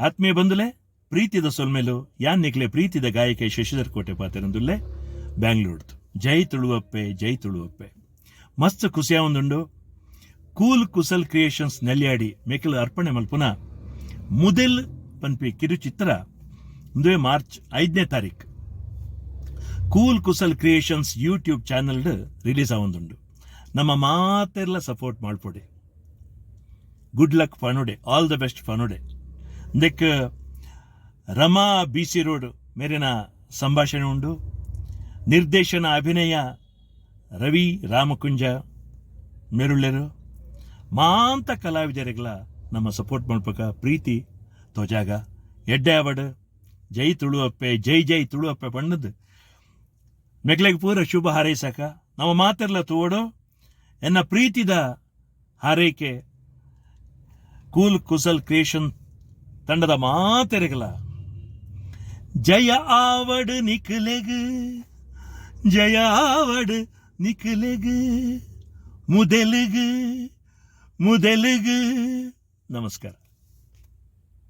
ಆತ್ಮೀಯ ಬಂಧುಲೆ, ಪ್ರೀತಿದ ಸೊಲ್ಮೆಲು. ಯಾನ್ ನಿಕ್ಲೆ ಪ್ರೀತಿದ ಗಾಯಕೆ ಶಶಿಧರ್ ಕೋಟೆ ಪಾತೆರೊಂದುಲ್ಲೆ ಬ್ಯಾಂಗ್ಳೂರ್ಡ್. ಜೈ ತುಳುವಪ್ಪೆ, ಜೈ ತುಳುವಪ್ಪೆ. ಮಸ್ತ್ ಖುಷಿ ಆವೊಂದುಂಡು. ಕೂಲ್ ಕುಸಲ್ ಕ್ರಿಯೇಷನ್ಸ್ ನೆಲ್ಯಾಡಿ ಮೆಕಲ್ ಅರ್ಪಣೆ ಮಲ್ಪುನ ಮುದೆಲ್ ಪನ್ಪಿ ಕಿರುಚಿತ್ರ ಉಂದುವೇ ಮಾರ್ಚ್ 5ನೇ ತಾರೀಕು ಕೂಲ್ ಕುಸಲ್ ಕ್ರಿಯೇಷನ್ಸ್ ಯೂಟ್ಯೂಬ್ ಚಾನಲ್ ರಿಲೀಸ್ ಆವೊಂದುಂಡು. ನಮ್ಮ ಮಾತೆರ್ಲ ಸಪೋರ್ಟ್ ಮಲ್ಪೊಡೆ, ಗುಡ್ ಲಕ್ ಪನೊಡೆ, ಆಲ್ the best ಪನೊಡೆ. ಇಂದೆಕ್ ರಮಾ ಬಿ.ಸಿ. ರೋಡ್ ಮೇರಿನ ಸಂಭಾಷಣೆ ಉಂಡು. ನಿರ್ದೇಶನ, ಅಭಿನಯ ರವಿ ರಾಮಕುಂಜ ಮೇರುಳ್ಳೆರು. ಮಾಂತ ಕಲಾವಿದರಿಗಳ ನಮ್ಮ ಸಪೋರ್ಟ್ ಮಲ್ಪಕ ಪ್ರೀತಿ ತೋಜಾಗ. ಎಡ್ಡೆ ಆವಡ್. ಜೈ ತುಳುವಪ್ಪೆ, ಜೈ ಜೈ ತುಳುವಪ್ಪೆ ಪಣ್ಣದು ಮೆಗ್ಲೆಗ್ ಪೂರ ಶುಭ ಹಾರೈಸಕ. ನಮ್ಮ ಮಾತೆರ್ಲ ತೂವಡು. ಎನ್ನ ಪ್ರೀತಿದ ಹಾರೈಕೆ ಕೂಲ್ ಕುಸಲ್ ಕ್ರಿಯೇಷನ್ ತಂಡದ ಮಾತೆರೆಗಲ. ಜಯ ಆವಡ್ ನಿಕ್ಲೆಗ್, ಜಯ ಆವಡ್ ನಿಕ್ಲೆಗ್, ಮುದೆಲುಗು, ಮುದೆಲುಗು. ನಮಸ್ಕಾರ.